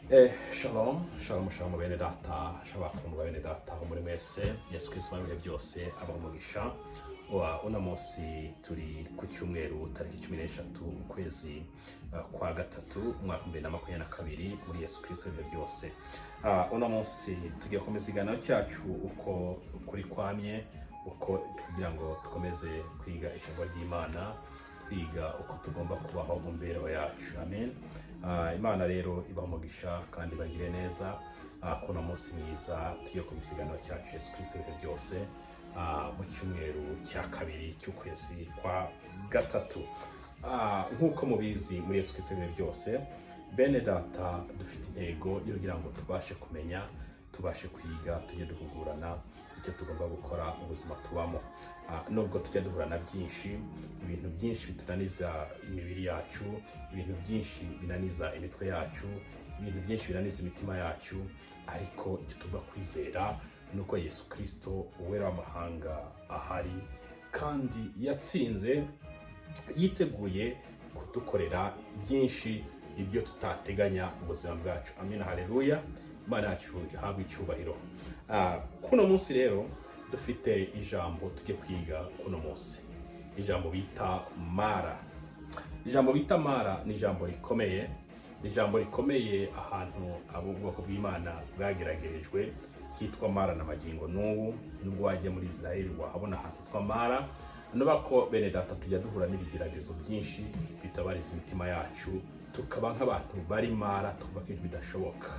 Shalom, shalom, shalom bene data, shabakundwa bene data aho muri mwese, Yesu Kristo w'ibihe byose abaha umugisha. Wa uno munsi turi ku cyumweru, tariki 13, ukwezi kwa gatatu, umwaka 2022, muri Yesu Kristo w'ibihe byose. Uno munsi tugiye gukomeza ikiganiro cyacu uko ukuri kwamye, uko kugira ngo dukomeze kwiga ijambo ry'Imana, twiga uko tugomba kubaho mu mibereho yacu. Amen. Imana rero ibaha umugisha kandi bagire neza. Kuno munsi mwiza tugiye gukomeza ikiganiro cyacu, Yesu Kristo ibihe byose, mu cyumweru cya kabiri cy'ukwezi kwa gatatu. Nk'uko mubizi, muri Yesu Kristo ibihe byose, bene data, dufite intego yo kugira ngo tubashe kumenya, tubashe kwiga, tujye duhugurana icyo tugomba gukora mu buzima tubamo. Nubwo tujya duhura na byinshi, ibintu byinshi bitunaniza imibiri yacu, ibintu byinshi binaniza imitwe yacu, ibintu byinshi binaniza imitima yacu, ariko icyo tugomba kwizera ni uko Yesu Kristo uwera w'amahanga ahari kandi yatsinze, yiteguye kudukorera byinshi, ibyo tutateganya mu buzima bwacu. Amina, haleluya. Imana yacu ihabwe icyubahiro. Kuno munsi rero dufite ijambo tujye kwiga kuno munsi, ijambo bita Mara. Ijambo bita Mara ni ijambo rikomeye, ni ijambo rikomeye ahantu abo ubwoko bw'Imana bwageragerejwe hitwa Mara na magingo n'ubu. Nubwo wajya muri Israel wahabona ahantu hitwa Mara. Nuba ko bene data tujya duhura n'ibigeragezo byinshi bitabariza imitima yacu, tukaba nk'abantu bari Mara, tuvuga ko ibintu bidashoboka.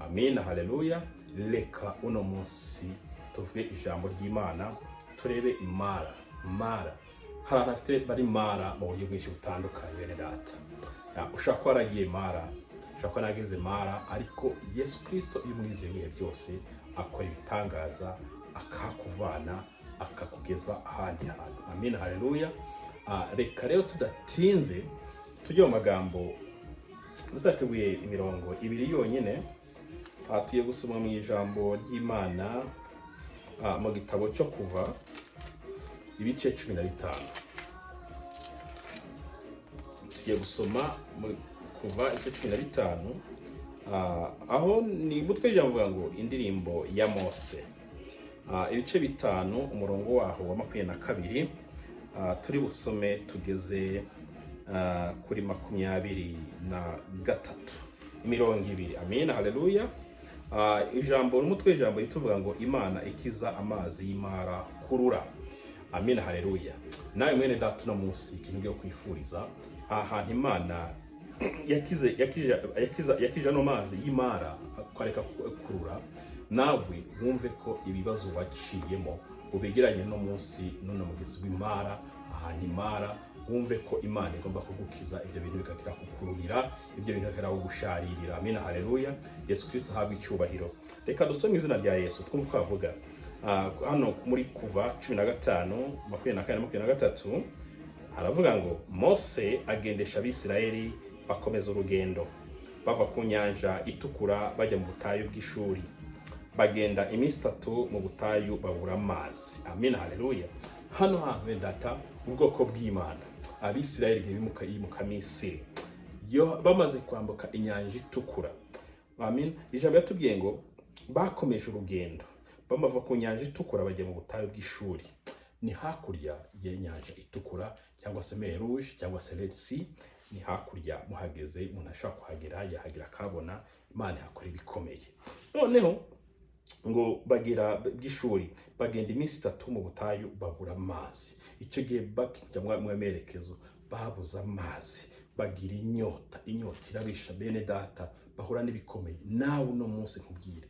Amina, haleluya. Reka uno munsi tuvuge ijambo ry'Imana, turebe imara. Mara, hari abantu bafite bari Mara mu buryo bwinshi butandukanye, bene data. Ushobora kuba waragiye Mara, ushobora kuba narageze Mara, ariko Yesu Kirisito iyo umwizeye ibihe byose akora ibitangaza, akakuvana akakugeza ahandi hantu. Amina, haleluya. Reka rero tudatinze tujye mu magambo. Muzateguye imirongo ibiri yonyine. Tugiye gusoma mu ijambo ry'Imana, mu gitabo cyo Kuva, ibice 15. Tugiye gusoma mu Kuva ibice 15, aho ni umutwe w'ijambo uvuga ngo "Indirimbo ya Mose". Ibice 5, umurongo waho wa 22, turi busome tugeze kuri 23, imirongo ibiri. Amina, haleluya. Ijambo, umutwe w'ijambo rituvuga ngo "Imana ikiza amazi y'Imara kurura". Amina, haleluya. Nawe mwene data, uno munsi ikintu ngiye kwifuriza, aha hantu Imana yakize yakije ano mazi y'Imara akareka kurura, nawe wumve ko ibibazo waciyemo ubegeranye no munsi n'uno mugezi w'Imara, ahantu Imara, wumve ko Imana igomba kugukiza ibyo bintu bikakira kukururira, ibyo bintu bikakira kugusharirira. Amina, haleluya. Yesu Kristo ahabwe icyubahiro. Reka dusome izina rya Yesu, twumve uko avuga. Hano muri Kuva 15, 24, 23, haravuga ngo: "Mose agendesha Abisirayeli, bakomeza urugendo bava ku Nyanja Itukura bajya mu butayu bw'Ishuri. Bagenda iminsi 3 mu butayu, babura amazi." Amina, haleluya. Hano hantu, bene data, ubwoko bw'Imana, Abisirayeli, igihe bimuka Misiri, yo bamaze kwambuka Inyanja Itukura, amin, ijambo yatubwiye ngo bakomeje urugendo bamava ku Nyanja Itukura bajya mu butayu bw'Ishuri. Ni hakurya y'Inyanja Itukura, cyangwa se Mer Rouge, cyangwa se Red Sea. Ni hakurya, muhageze, umuntu ashobora kuhagera, yahagera akabona. Imana ihakora ibikomeye. Noneho ngo bagera bw'Ishuri, bagenda iminsi 3 mu butayu, babura amazi. Icyo gihe bakijya mu merekezo, babuze amazi, bagira inyota, inyota irabisha, bene data, bahura n'ibikomeye. Nawe uno munsi nkubwire,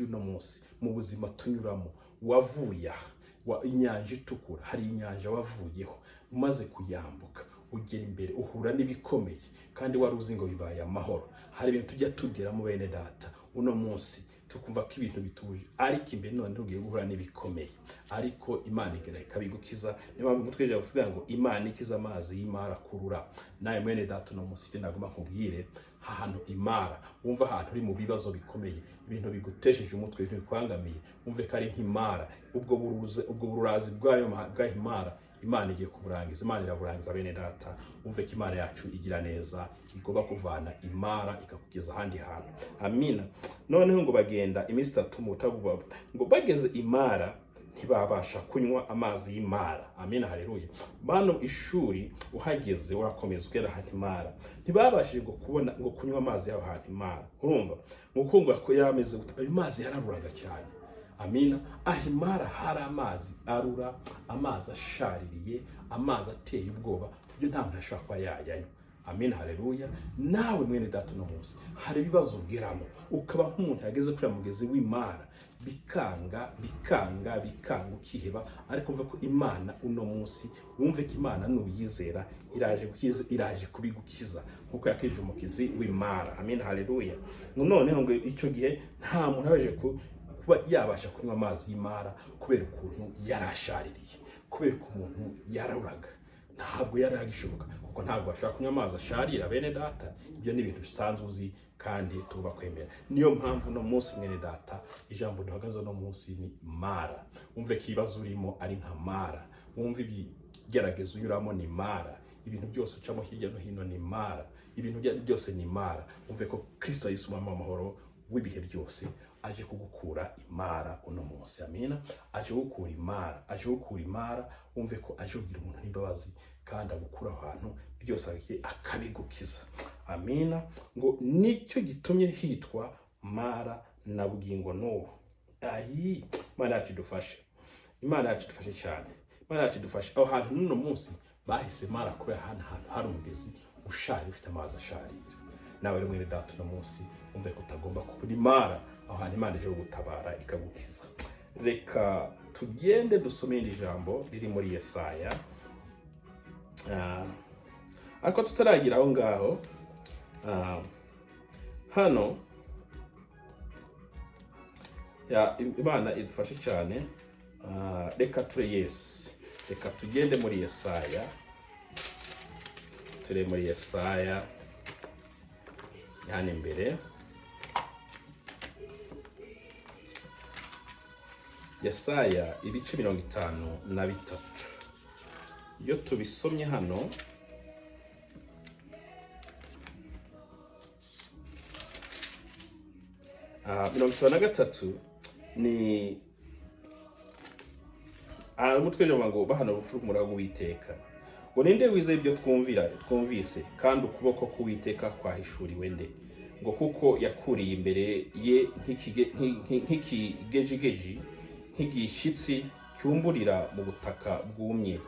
uno munsi mu buzima tunyuramo, wavuye aha wa Inyanja Itukura, hari inyanja wavuyeho, umaze kuyambuka ugera imbere uhura n'ibikomeye kandi wari uzi ngo bibaye amahoro. Hari ibintu tujya tugeramo, bene data, uno munsi tukumva ko ibintu bituje, ariko imbere none ugiye guhura n'ibikomeye, ariko Imana igera ikabigukiza. Niyo mpamvu umutwe w'ijambo tuvuga ngo "Imana ikiza amazi y'Imara kurura". Nawe mwene data, uno munsi icyo nagomba nkubwire, ahantu Imara, wumva ahantu uri mu bibazo bikomeye, ibintu bigutesheje umutwe, ibintu bikwangamiye, wumve ko ari nk'Imara, ubwo buruze, ubwo bururazi bwayo bwa Imara. Imana igiye kuburangiza, Imana iraburangiza. Bene data, wumve ko Imana yacu igira neza, igomba kuvana imara ikakugeza ahandi hantu. Amina. Noneho ngo bagenda iminsi 3 mu butayu, ngo bageze imara ntibabasha kunywa amazi y'imara. Amina, haleluya. Bano ishuri uhageze urakomeza ugera ahantu imara, ntibabashije ngo kubona ngo kunywa amazi y'aho hantu imara. Urumva nguko ngo yari ameze gute? Ayo mazi yararuraga cyane. Amina. Aho imara hari amazi arura, amazi ashaririye, amazi ateye ubwoba, ku buryo nta muntu ashobora kuba yayanywa. Amina, haleluya. Nawe mwene data, uno munsi hari ibibazo ugeramo ukaba nk'umuntu yageze kuri mugezi w'imara, bikanga, bikanga, bikanga, ukiheba. Ariko uve ko Imana uno munsi, wumve ko Imana nuyizera iraje gukiza, iraje kubigukiza nkuko yakije umugezi w'imara. Amina, haleluya. Noneho ngo icyo gihe nta muntu abaje kuba yabasha kunywa amazi y'imara kubera ukuntu yarashaririye, kubera ukuntu yararuraga, ntabwo yari agishoboka, kuko ntabwo bashobora kunywa amazi asharira. Bene data, ibyo ni ibintu bisanzwe uzi kandi tuba kwemera. Niyo mpamvu uno munsi, mwene data, ijambo duhagaze uno munsi ni mara. Wumve ko ibibazo urimo ari nka mara, wumve ibigeragezo unyuramo ni mara, ibintu byose ucamo hirya no hino ni mara, ibintu byose ni mara. Wumve ko Kristo Yesu, Umwami w'amahoro w'ibihe byose, aje kugukura imara uno munsi. Amina. Aje gukura imara, aje gukura imara. Wumve ko aje kugira umuntu n'imbabazi kandi agukura aho hantu byose akabigukiza. Amina. Ngo nicyo gitumye hitwa Mara na bugingo n'ubu. Ayi, Imana yacu idufashe, Imana yacu idufashe cyane, Imana yacu idufashe. Aho hantu n'uno munsi bahise Mara kubera hano hantu hari umugezi usharira, ufite amazi asharira. Nawe rero mwene data, uno munsi wumve ko utagomba kubura imara, aho hantu Imana ije kugutabara ikagukiza. Reka tugende dusome irindi jambo riri muri Yesaya. Ariko tutaragira aho ngaho, hano ya Imana idufashe cyane. Reka ture yesi, reka tugende muri Yesaya, ture muri Yesaya hano imbere, Yesaya ibice 53. Iyo tubisomye hano, 53 ni umutwe w'ijambo ngo bahana urupfu rw'umurago w'Uwiteka. Ngo ninde wizeye ibyo twumvira twumvise, kandi ukuboko k'Uwiteka kwahishuriwe nde? Ngo kuko yakuriye imbere ye nk'ikigejigeji, nk'igishyitsi cyumburira mu butaka bwumye.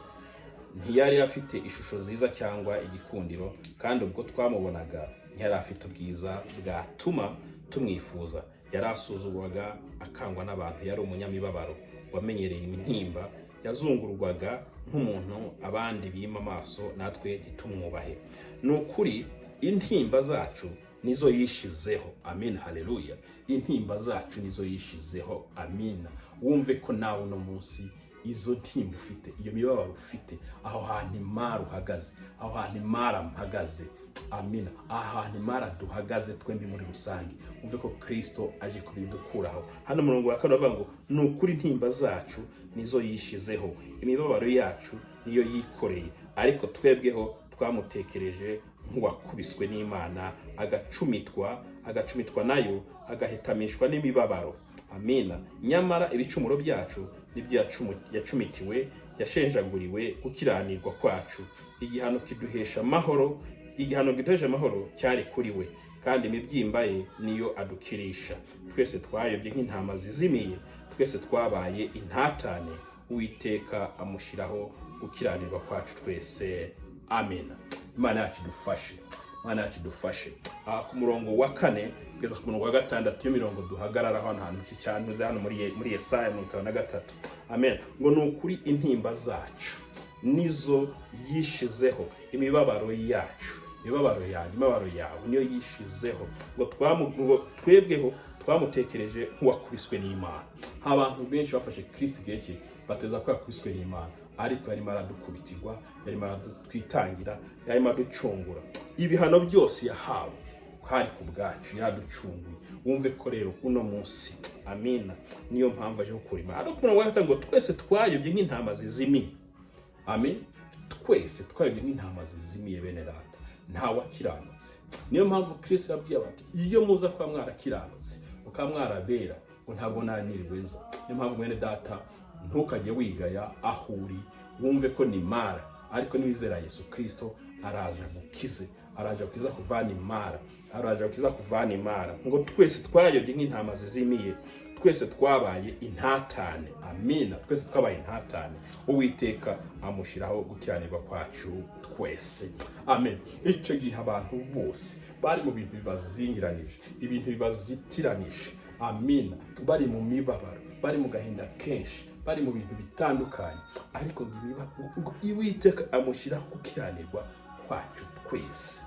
Ntiyari afite ishusho nziza cyangwa igikundiro, kandi ubwo twamubonaga ntiyari afite ubwiza bwatuma tumwifuza. Yari asuzugurwaga akangwa n'abantu, yari umunyamibabaro wamenyereye intimba, yazungurwaga nk'umuntu abandi bima amaso, natwe ntitumwubahe. Ni ukuri intimba zacu nizo yishizeho. Amin, haleluya. Intimba zacu nizo yishizeho. Amina. Wumve ko nawe uno munsi izo ntimba ufite, iyo mibabaro ufite, aho hantu imara uhagaze, aho hantu imara mpagaze, amina, aho hantu imara duhagaze twembi muri rusange, wumve ko Kristo aje kubidukuraho. Hano umurongo wa kane uravuga ngo ni ukuri intimba zacu nizo yishizeho, imibabaro yacu niyo yikoreye, ariko twebweho twamutekereje nk'uwakubiswe n'Imana, agacumitwa, agacumitwa nayo, agahitamishwa n'imibabaro. Amina. Nyamara ibicumuro byacu nibyo yacumitiwe, yashenjaguriwe gukiranirwa kwacu. Igihano kiduhesha amahoro, igihano kiduhesha amahoro cyari kuri we, kandi imibyimba ye niyo adukirisha. Twese twayobye nk'intama zizimiye, twese twabaye intatane, Uwiteka amushyiraho gukiranirwa kwacu twese. Amina. Imana yacu idufashe, Imana yacu idufashe. Ku murongo wa kane kugeza ku murongo wa gatandatu, iyo mirongo duhagarara hano hantu cyane hano muri Yesaya 53. Amen. Ngo ni ukuri intimba zacu nizo yishizeho, imibabaro yacu, imibabaro yanjye, imibabaro yawe niyo yishizeho. Ngo twebweho twamutekereje nk'uwakubiswe n'Imana. Abantu benshi bafashe Kristo igihe cye bateza ko yakubiswe n'Imana, ariko yarimo aradukubitirwa, yarimo aradutwitangira, yarimo aducungura. Ibihano byose yahawe hari ku bwacu, yaraducunguye. Wumve ko rero uno munsi, amina, niyo mpamvu aje gukura imana. Ariko umurongo wa gatanu ngo twese twayobye nk'intama zizimiye. Amen. Twese twayobye nk'intama zizimiye, bene data, nta wakiranutse. Niyo mpamvu Kristo yabwiye abantu: "Iyo muza kuba mwarakiranutse, mukaba mwarabera," ngo, "ntabwo naniriwe nza." Niyo mpamvu, mwene data, ntukajye wigaya aho uri, wumve ko ni Mara, ariko niwizera Yesu Kristo, araje agukize, araje agukiza kuvana imara, araje agukiza kuvana imara. Ngo twese twayobye nk'intama zizimiye, twese twabaye intatane. Amina. Twese twabaye intatane, Uwiteka amushyiraho gukiranirwa kwacu twese. Amen. Icyo gihe abantu bose bari mu bintu bibazingiranije, ibintu bibazitiranije, amina, bari mu mibabaro, bari mu gahinda kenshi, bari mu bintu bitandukanye, ariko ngo Uwiteka amushyiraho gukiranirwa kwacu twese.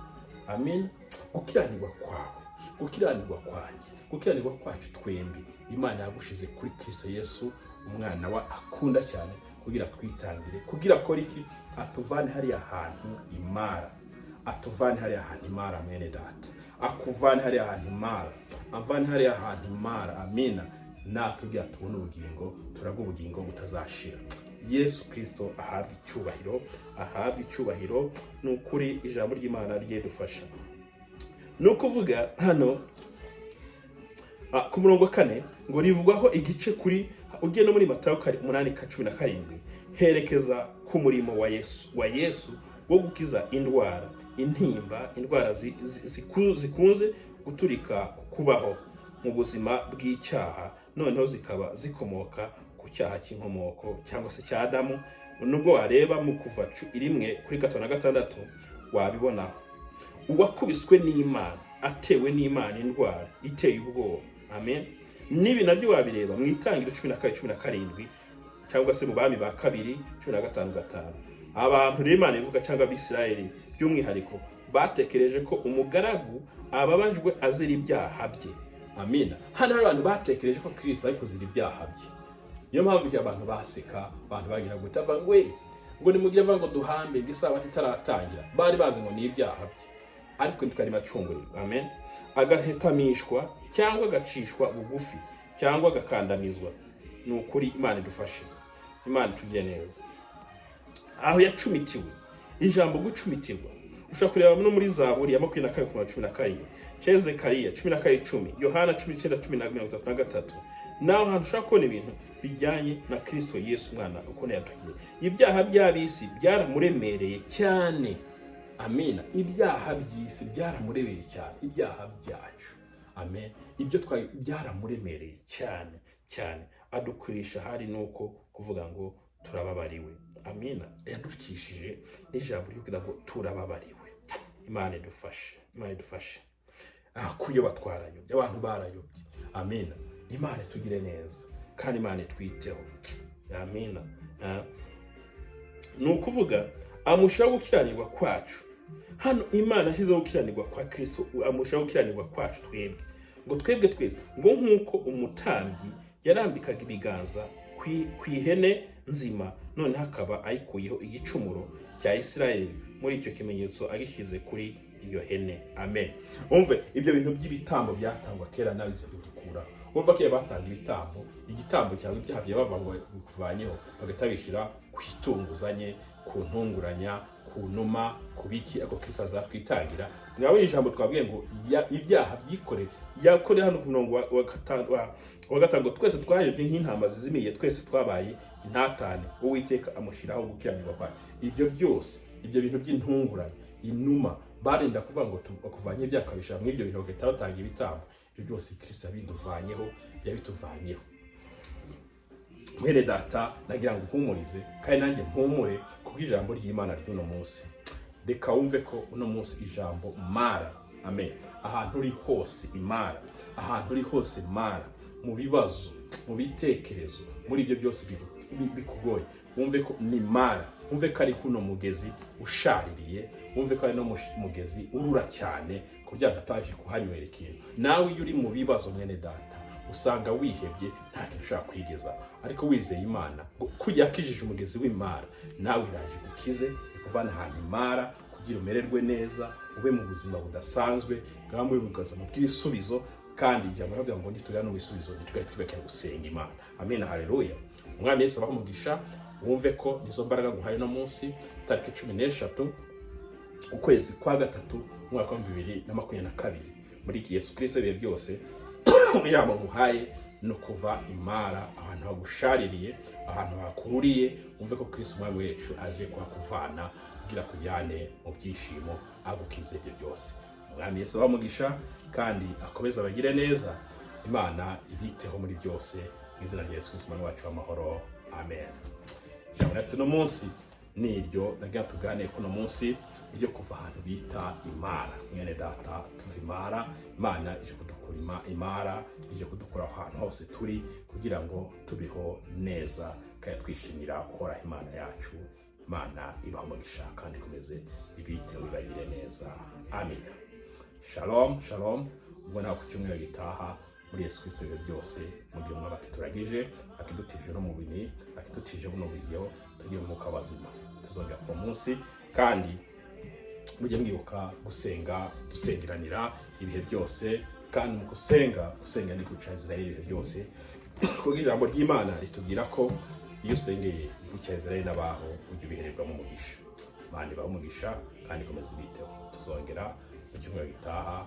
Amen. Gukiranirwa kwawe, gukiranirwa kwanjye, gukiranirwa kwacu twembi, Imana yagushize kuri Kristo Yesu, umwana wa akunda cyane, kugira twitangire, kugira akora iki? Atuvane hariya hantu imara, atuvane hariya hantu imara. Mwene data, akuvane hariya hantu imara, avane hariya hantu imara. Amina. Natubwira tubone ubugingo, turaga ubugingo butazashira. Yesu Kristo ahabwa icyubahiro, ahabwa icyubahiro. Ni ukuri ijambo ry'Imana ryedufasha. Ni ukuvuga hano ku murongo wa 4 ngo rivugwaho igice kuri ugiye no muri Matayo 8:17, herekeza ku murimo wa Yesu wo gukiza indwara, intimba, indwara zikunze guturika kubaho mu buzima bw'icyaha, noneho zikaba zikomoka ku cyaha cy'inkomoko cyangwa se cya Adamu. Nubwo wareba mu Kuva 1:5 na 6 wabibonaho. Uwakubiswe n'Imana, atewe n'Imana indwara iteye ubwoba. Amen. N'ibi nabyo wabireba mu Itangiro 12:17, cyangwa se mu Bami ba Kabiri 15:5. Abantu rero Imana ivuga, cyangwa Abisirayeli by'umwihariko, batekereje ko umugaragu ababajwe azira ibyaha bye. Amina. Hano hari abantu batekereje ko Kristo ari kuzira ibyaha bye. Niyo mpamvu igihe abantu baseka, abantu bagira ngo utava ngo we ngo nimugire vuba ngo duhambe, ngo isabato itaratangira, bari bazi ngo ni ibyaha bye, ariko ntitwari macungurirwa. Amen. Agahetamishwa cyangwa agacishwa bugufi cyangwa agakandamizwa. Ni ukuri Imana idufashe, Imana itugire neza. Aho yacumitiwe, ijambo gucumitirwa ushobora kureba no muri Zaburi ya 22:17, cyangwa Zekariya 12:10, Yohana 19:10:33. Naho hantu ushobora kubona ibintu bijyanye na Kristo Yesu umwana, ukuntu yatugiye. Ibyaha by'ab'isi byaramuremereye cyane. Amina. Ibyaha by'isi byaramuremereye cyane, ibyaha byacu. Amen. Ibyo twari byaramuremereye cyane cyane, adukurisha hari nuko kuvuga ngo turababariwe. Amina. Yadukishije n'ijambo ryo kugira ngo turababariwe. Imana idufashe, Imana idufashe. Kuyoba twarayobye, abantu barayobye. Amina. Imana itugire neza kandi Imana itwiteho. Amina. Ni ukuvuga amushyiraho gukiranirwa kwacu. Hano Imana ashyizeho gukiranirwa kwa Kristo, amushyiraho gukiranirwa kwacu twebwe, ngo twebwe twese, ngo nk'uko umutambyi yarambikaga ibiganza ku ihene nzima, noneho akaba ayikuyeho igicumuro cya Isirayeli muri icyo kimenyetso agishyize kuri iyo hene. Amen. Umve, ibyo bintu by'ibitambo byatangwa kera nabize bidukura. Umva, kera batanga ibitambo, igitambo cyawe, ibyaha byawe bava ngo bikuvanyeho, bagahita bishyira ku itungo uzanye, ku ntunguranya, ku numa, ku biki. Ako Kristo azatwitangira. Mwabonye ijambo twabwiye ngo ibyaha byikoreye, yakoreye hano ku murongo wa 5 ngo twese twayobye nk'intama zizimiye, twese twabaye intatane, Uwiteka amushyiraho gukiranirwa kwayo. Ibyo byose, ibyo bintu by'intunguranye, inuma, barinda kuvuga ngo bakuvanye ibyaha ukabishyira muri ibyo bintu, bagahita batanga ibitambo. Ibyo byose Kristo yabiduvanyeho, yabituvanyeho. Mwene data, nagira ngo uhumurize kandi nanjye mpumure kubw'ijambo ry'Imana ry'uno munsi. Reka wumve ko uno munsi ijambo Mara, amen, ahantu uri hose imara, ahantu uri hose mara, mu bibazo, mu bitekerezo, muri ibyo byose bikugoye, wumve ko ni Mara, wumve ko ari kuno mugezi ushaririye, wumve ko ari no mugezi urura cyane ku buryo ataje kuhanywera ikintu. Nawe iyo uri mu bibazo, mwene data, usanga wihebye, nta kintu ushobora kwigeza, ariko wizeye Imana ngo kujya yakijije umugezi w'imara, nawe iraje igukize, ikuvana ahantu imara kugira umererwe neza, ube mu buzima budasanzwe bwamwe bugazamo bw'ibisubizo. Kandi ijambo riravuga ngo nitugera no mu bisubizo, ntitugahite twibakira gusenga Imana. Amen, haleluya. Umwami Yesu abahe umugisha. Wumve ko nizo mbaraga nguhaye uno munsi, tariki 13, ukwezi kwa gatatu, umwaka wa 2022. Muri iki Yesu Kirisito ibihe byose, ijambo nguhaye no kuva imara, ahantu hagushaririye, ahantu hakururiye, wumve ko Kristo Umwami wacu aje kuhakuvana kugira kujyane mu byishimo, agukize ibyo byose. Umwami Yesu abamugisha kandi akomeze abagire neza. Imana ibiteho muri byose, mu izina rya Yesu Kristo Umwami wacu w'amahoro, amen. Ijambo rafite uno munsi ni iryo nagira tuganire kuno munsi, ryo kuva ahantu bita imara. Mwene data, tuva imara. Imana ije kudukura imara, ije kudukura aho hantu hose turi kugira ngo tubeho neza kandi twishimira Uhoraho Imana yacu. Imana ibaha umugisha kandi ikomeze ibiteho, ibagire neza. Amina. Shalom, shalom. Ubwo nawe ku cyumweru gitaha muri Yesu Kristo ibihe byose, mu gihe Umwami akituragije, akidutije no mu bini, akidutije buno buryo tugiye mu mwuka w'abazima, tuzongera ku munsi. Kandi mujye mwibuka gusenga, dusengeranira ibihe byose. Kandi mu gusenga, gusenga ni guca Israel ibihe byose, kuko ijambo ry'Imana ritubwira ko iyo usengeye igihugu cya Israel n'abaho, ujya ubihererwamo umugisha. Imana ibahe umugisha kandi ikomeze ibiteho. Tuzongera mu cyumweru gitaha.